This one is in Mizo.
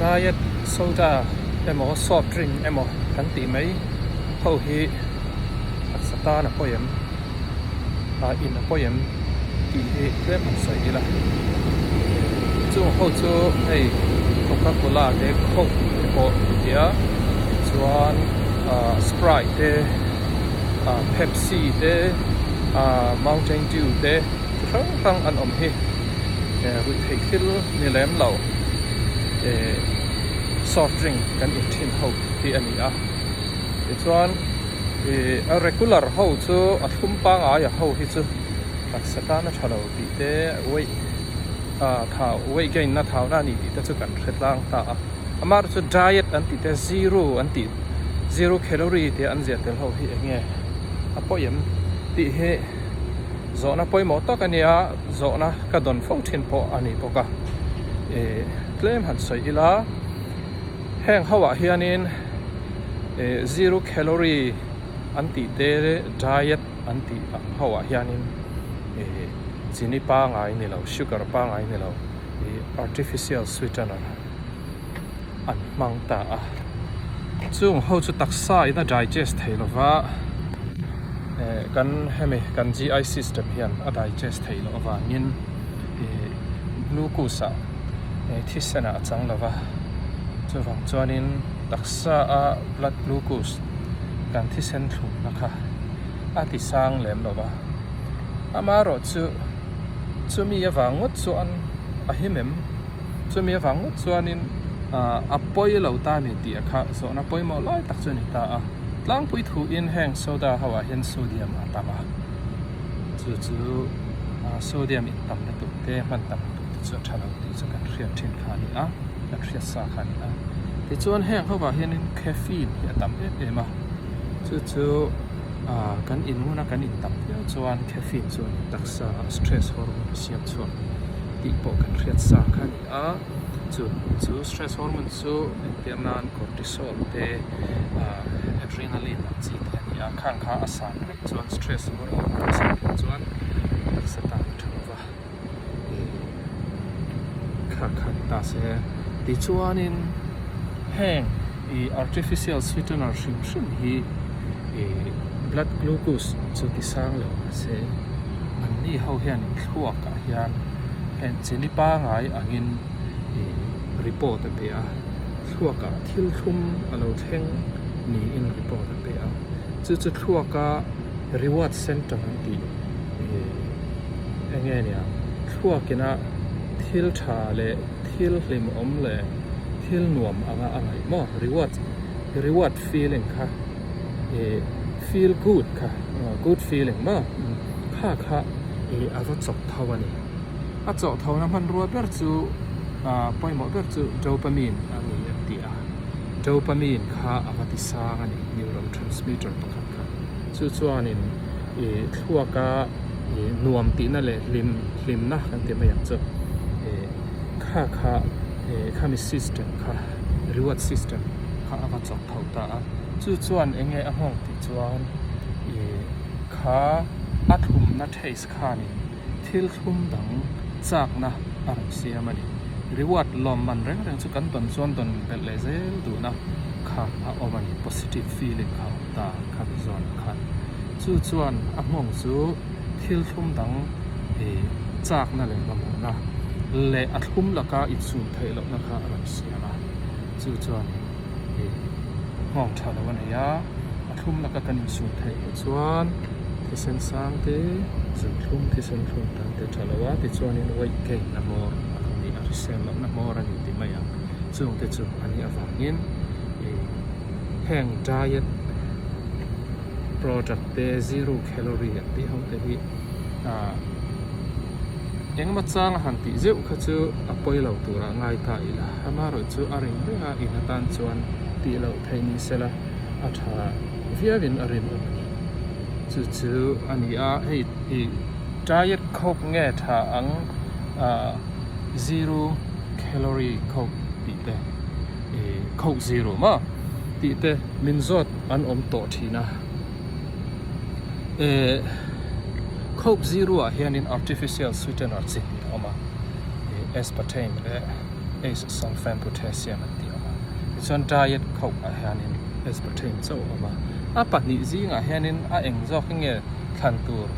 Diet soda emaw soft drink emaw kan tih mai ho hi taksa tan a pawi em ah in a pawi em tih hi tlem han sawi ila chung ho chu hei coca cola te coke te pawh an ti a chuan ah sprite te ah pepsi te ah mountain dew te chi hrang hrang an awm hi ruih theih thil ni lem lo eh soft drink kan in thin ho hi a ni a tichuan ih a regular ho chu a thlum pangai a ho hi chu taksa tan a tha lo tih te weight ah thau weight gain na thau na a ni tih te chu kan hre tlang ta a amaherawhchu chu diet an tih te zero an tih zero calorie tih an ziah tel ho hi eng nge a pawi em tih hi. Zawhna pawimawh tak a nia, zawhna ka dawn fo thin pawh a ni bawk a. Ih tlem han sawi ila, heng ho ah hianin ih zero calorie an tih te diet an tih ang ho ah hianin ih chini pangai ni lo sugar pangai ni lo ih artificial sweetener an hmang ta a chung ho chu taksa in a digest thei lova eh kan hemi kan G_I system hian a digest theih loh avangin ih glucose ah eh thisen ah a chang lova chuvang chuanin taksa a blood glucose kan thisen thlumna kha a ti sang lem lova amaherawh chu chumi avang ngawt chuan a him em. Chumi avang ngawt chuanin a pawi lo ta a ni tih a kha zawhna pawimawh lai tak chu a ni ta a. Tlangpui thuin heng soda ho ah hian sodium a tam a, chu chu sodium in tam lutuk te hman tam lutuk te chu a tha lo tih chu kan hriat thin kha a ni a, kan hriat sa kha a ni a. Tichuan heng ho ah hianin caffeine hi a tam em em a, chu chu kan in huna kan in tam viau chuan caffeine chuan taksa ah stress hormone a siam chhuak. tih pawh kan hriat sa kha a ni a chu chu stress hormone chu entir nan cortisol te ah adrenaline ang chi te a ni a khang kha a san reng chuan stress hormone a san reng chuan taksa tan a tha lova ih kha kha ni ta se tichuanin heng ih artificial sweetener hrim hrim hi ih blood glucose chu ti sang lo mahse anni ho hian thluak ah hian heng chini pangai angin ih report a pe a thluak ah thil thlum a lo thleng niin report a pe a chu chu thluak a reward center an tih ih eng nge nia thluak ina thil tha leh thil hlimawm leh thil nuam anga a ngaih maw reward reward feeling kha ih feel good kha good feeling maw kha kha. Ih a va chawk tho a ni. A chawh tho na hmanrua ber chu ah pawimawh ber chu dopamine a ni an ti a. Dopamine kha a va ti sang a ni neurotransmitter pakhat kha. Chu chuanin ih thluaka ih nuam tihna leh hlim hlimna kan ti mai ang chu ih kha kha ih khami system kha reward system kha a va chawk tho ta a. Chu chuan eng nge a nghawng tih chuan ih kha a thlumna taste khanin thil thlum dang chakna a rawn siam a ni. Reward lawmman reng reng chu kan dawn chuan dawn belh leh zel duhna kha a awm a ni, positive feeling kha a awm ta kha mi zawn khan. Chu chuan a nghawng chu thil thlum dang ih chakna leh mamawhna leh a thlum laka insum theih lohna kha a rawn siam a, chu chuanin ih nghawng tha lo a nei a, a thlum laka kan insum theih loh chuan thisen sang te zun thlum thisen thlum tan te tha lo a tichuanin weight gain na hmawr a lo ni a hrisel lohna hmawr a ni tih mai ang chung te chu a nih avangin ih heng diet product te zero calorie an tih ho te hi ah engemaw changa han tih zeuh kha chu a pawi lo turah ngai ta ila amaherawh chu a ring reng a in atan chuan tih loh theih ni sela a tha viauin a rinawm a ni. Chu chu a ni a, hei ih diet coke nge tha ang ah zero calorie coke tih te ih coke zero maw tih te min zawt an awm tawh thin a eh coke zero ah hianin artificial sweetener chi hnih a awm a ih aspartame leh. Acesulfame potassium an tih a awm a. Tichuan diet coke ah hianin aspartame chauh a awm a. A pahnih zingah hianin a eng zawk nge thlan tur?